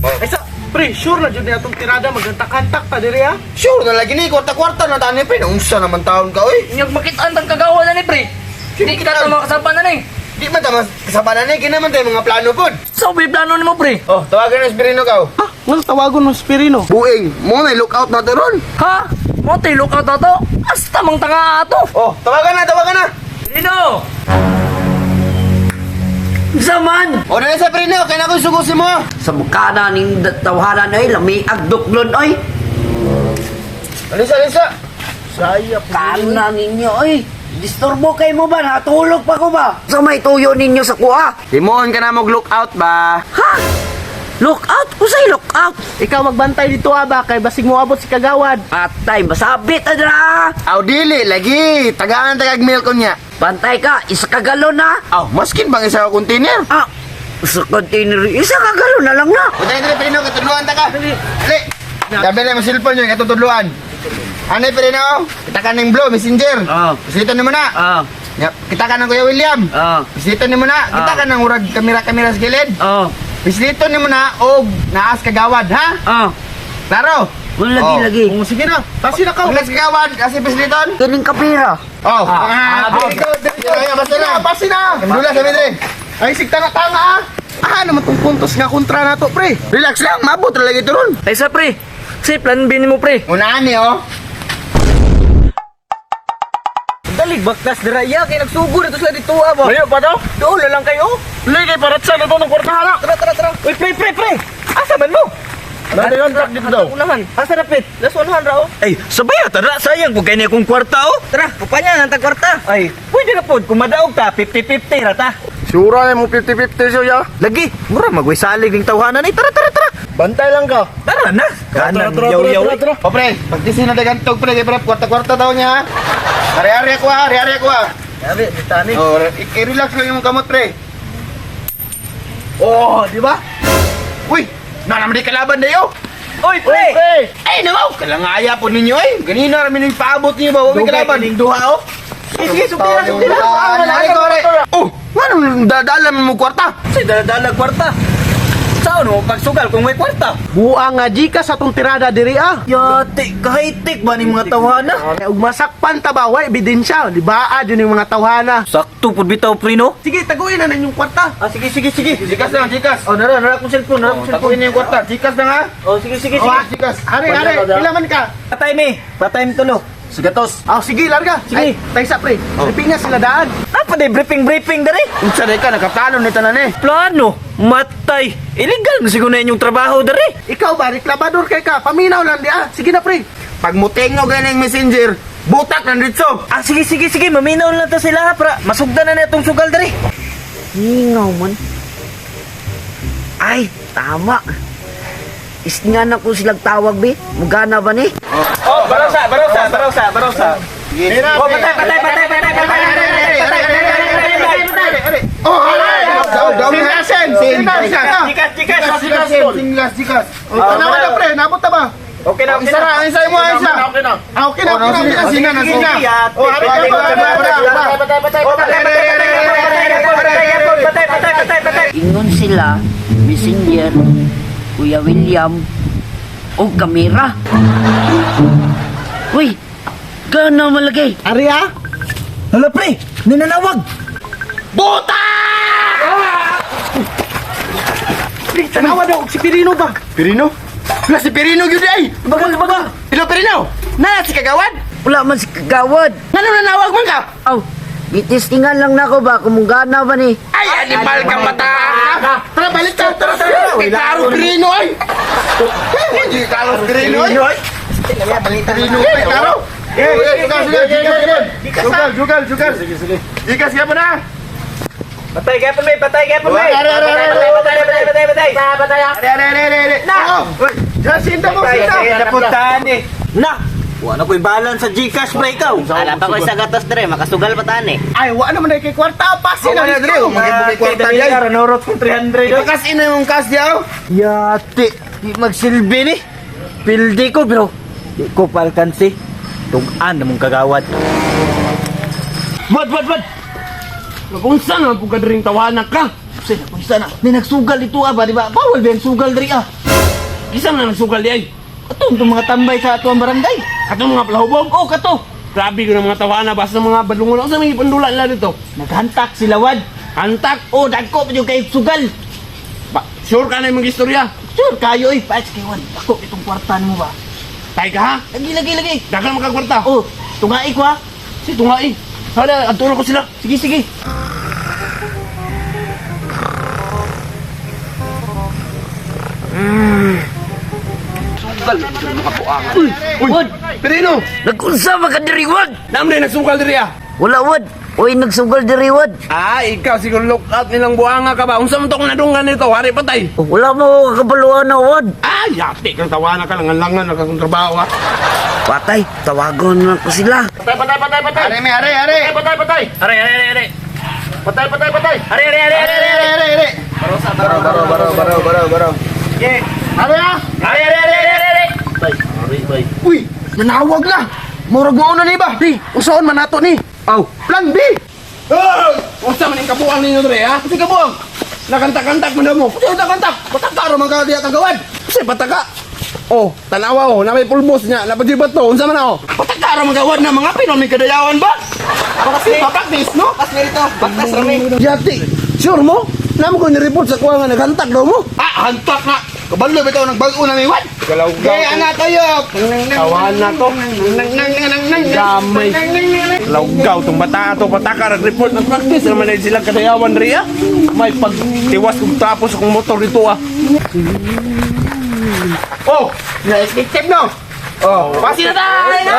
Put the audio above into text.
Ay sa, pre, sure na jud ni atong tirada magantak-kantak ta diri ah. Sure na lagi ni kwarta-kwarta na tani pre. Unsa naman taon ka oy? Inyog makitaan tang kagawa na ni pre. Di kita ta mga kasama na ni. Di man ta mas kasabanan ni kinaman tayo mga plano pod. So, may plano nimo pre. Oh, tawagan na si Pirino ka. Ha? Ngano tawagon mo si Pirino? Buing, mo na look out na to ron. Ha? Mo tayo look out ato. Asta mang tanga ato. Oh, tawagan na, tawagan na. Rino! Zaman! O na sa Pirino, kaya na ko sugusin mo. Sa mukha na ning tawhanan oy, lamiag duklon oy. Alisa, alisa. Saya Kana ninyo oy. Disturbo kay mo ba? Natulog pa ko ba? Sa may tuyo ninyo sa kuha. Timoon ka na mag look out ba? Ha? Look out! Usay look out! Ikaw magbantay dito ah ba kay basig moabot si kagawad. Atay, masabit adra! Aw dili lagi, tagaan tagag milk ko niya. Bantay ka, isa ka galon na. Aw, maskin bang isa ka container? Ah, sa container, isa ka galon na lang na. O dali dali Pirino, katudluan ta ka. Dali. Dami na yung cellphone yun, katutudluan. Ano Pirino? Kita ka ng Blow, Messenger. Ah. Bisita nimo na. Ah, Yep. Kita ka ng Kuya William. ah, Bisita nimo na. Kita Ah. ka ng urag kamera-kamera sa gilid. ah, Bisita nimo na og naas kagawad, ha? ah. Klaro? Wala lagi, Oh. lagi. Oh, sige na. Tasi na ka. Kung nas kagawad, kasi bisliton? Galing ka pera. Oh. Ah, very good. Very good. Basta na. Pasi na. Dula sa midre. Ay sig tanga-tanga ah. Ah, naman tong puntos nga kontra nato pre. Relax lang, mabot ra lagi turon. Ay sa pre. Si plan B nimo pre. Unaan ni oh. Dalig baktas dira iya kay nagsugod na to sila dito ah ba. Mayo pa daw? Doon na lang kayo. Lay kay paratsa na to ng kwarta na. Tara tara tara. Uy pre pre pre. Asa man mo? Ano yun tak dito daw? Unahan. Asa dapit? Las unahan ra oh. Ay, sabay tara, sayang kung kanya kong kwarta oh. Tara, kupanya nang tag kwarta. Ay, pwede na pod kung madaog ta 50-50 ra ta. Sura mo 50-50 siya. Lagi, mura magway salig ning tawhanan ay. Tara tara tara. Bantay lang ka. Tara na. Tara, Kanan tara, yaw-yaw. tara, tara. O pre, pagtisin na dagantog pre, kay pre kwarta-kwarta daw niya. ha. Ari-ari ako ha, ari-ari ako ha. Sabi, ditani. Oh, i-relax lang yung kamot pre. Oh, di ba? Uy, na naman di kalaban dayo. Uy pre. Ay, namaw, kalangaya po ninyo ay. Ganina rami ning paabot niyo ba, wa may kalaban. Ning duha oh. Sige, sige, sugtira, sugtira. Ari ko, ari. Oh, nganong dadala mo kwarta? Say dala-dala kwarta. Saan mo pagsugal kung may kwarta? Buang nga gikas atong tirada diri ah. Yati, kahitik ba ning mga tawhana? Kaya ug masakpan ta ba way ebidensya, di ba? Ah, yun yung mga tawhana. Sakto pud bitaw pre no. Sige, taguin na ninyong kwarta. Ah, sige, sige, sige. Gikas lang, gikas. Oh, nara, nara akong cellphone, nara akong cellphone. Takuin niyo yung kwarta, gikas lang ha. Oh, sige, sige, Oh, sige. ah, Gikas. Ari, ari, pila man ka? Patay mi, patay mi tulo. Sigatos. Ah, sige, larga. Sige. Ay, taysa pre. Oh. Nga sila daan. Napa day briefing briefing dere. Unsa day ka nakaplano ni tanan eh. Plano, matay. Illegal man siguro na inyong trabaho dere. Ikaw ba, reklamador kay ka. Paminaw lang di ah. Sige na pre. Pag mutingo ganing messenger, butak ng ditso. Ah, sige, sige, sige. Maminaw lang ta sila ha, para masugdan na na itong sugal dere. Ningaw man. Ay, tama. Istingan na ko silang tawag, be. Mugana ba ni? Oh, barosa, barosa, barosa, barosa. Oh, patay, patay, patay, patay, patay, patay, patay, patay, patay. Oh, alay! Daw, daw, Sin, sin, sin. Gikas, gikas. Gikas, singlas, gikas. Tanawa na pre, nabot ta ba? Okay na, Oh, okay isa na. ra, isa mo, isa. Okay na. Ah, okay na, Oh, okay na, okay na. sina, na, sina. Yate. Oh, ari, ari, ari, ari, ari. Patay, patay, Oh, patay. patay, patay, patay, patay, patay, patay, patay, patay, patay. Ingon sila, Messenger, Kuya William, o kamera. Uy, gana malagay. Ari ah. Hala, pre, ninanawag. Pre, tanawa daw si Pirino ba? Pirino? Wala si Pirino gyud ay. Baga, baga. Ilo Pirino. Nana si kagawad. Wala man si kagawad. Ngano nanawag man ka? Aw, gitistingan lang nako ba kung mugana ba ni? Ay, animal ka bata. Tara, balik ta. Tara, tara. Kay Carlos Pirino ay. Hindi Carlos Pirino ay. Pirino ay, Carlos. Eh, jugal, jugal, jugal, jugal. Jugal, jugal, jugal. Sige, sige. Gikas ka pa na. Patay, kaya pa, may, patay, kaya pa, may. Ari, ari, ari, Patay, patay, patay, patay, patay. Patay, Ari, ari, ari, ari, ari. Na! Diyan, sinta mo, Patay, sinta. patay, napuntahan eh. Na! Wala ko'y balance sa Gcash, pre, ikaw. Ala pa ko sa gatos dre, makasugal pa tan eh. Ay, wa naman na kay kwarta. Pasi na Wala dito. dre, magibukay kwarta diay. Ranorot kong 300. oy. Ipakas ina yung cash diaw. Yati, di magsilbi ni. Pildi ko, bro. Di ko palkansi. Tugan na mong kagawad. Bad, bad, bad. Napunsa naman po ka rin tawanan ka. Sino kung sana? Ni nagsugal dito ah ba, di ba? Bawal ba yung sugal diri ah? Kisa man nagsugal di ay. Ato itong mga tambay sa atuang barangay. Katong mga palahubog. Oh, kato. Grabe ko ng mga tawana basta mga badlungon ako sa mga pandula nila dito. Naghantak sila wad. Hantak. Oh, dagko pa yung kay sugal. Ba, sure ka na yung mga istorya. Sure kayo eh. Paas kay Juan. Ako itong kwarta mo ba? Tay ka ha? Lagi, lagi, lagi. Dagan makakwarta. Oh, tungai ko ha. Si tungai. Hala, adturon ko sila. Sige, sige. Sugal mga buangan. Uy, Wad! Perino. Nag-unsa ba ka diri, Wad? Namre nagsugal diri ah. Wala, Wad. Uy, nagsugal diri, Wad. Ah, ikaw siguro look out nilang buanga ka ba? Unsa man to kung nadunggan nito? Hari patay. Wala mo kabaluan na, Wad. Ah, yati kang tawana ka lang langan na kang trabaho ah. Patay, tawagon na ko sila. Patay, patay, patay, patay. Are, may, are, are. Patay, patay. Are, are, are, are. Patay, patay, patay. Are, are, are, are, Are, are, are, are. Baro, baro, baro, baro, baro, baro. Are, ah. Are, are, are, are, are. Uy, nanawag na. Murag mao na ni ba? Di, usaon man nato ni. Aw, Plan B. Unsa man ang kabuang ninyo dre ha? Kasi kabuang. Nakanta-kantak man daw mo. Kasi kantak. Pataka ra man ka diya kagawad. Kasi pataka. Oh, tanawa oh, na may pulbos niya, napajibat to. Unsa man ako? Pataka ra man gawad na mga Pinoy may kadayawan ba? Kasi pa-practice no? Pas nito, baktas rami. Yati, sure mo? Namo ko ni-report sa kuha nga naghantak daw mo. Ah, hantak na. Kabalo bitaw nagbag-o na ni Wad. Galaw Kaya anak kayo. Tawahan na to. Gamay. Lawgaw tong bata to pataka nag-report ng practice naman na sila kadayawan riya. May pagtiwas kung tapos akong motor dito ah. Oh, na-escape no. Oh, pasi na tayo!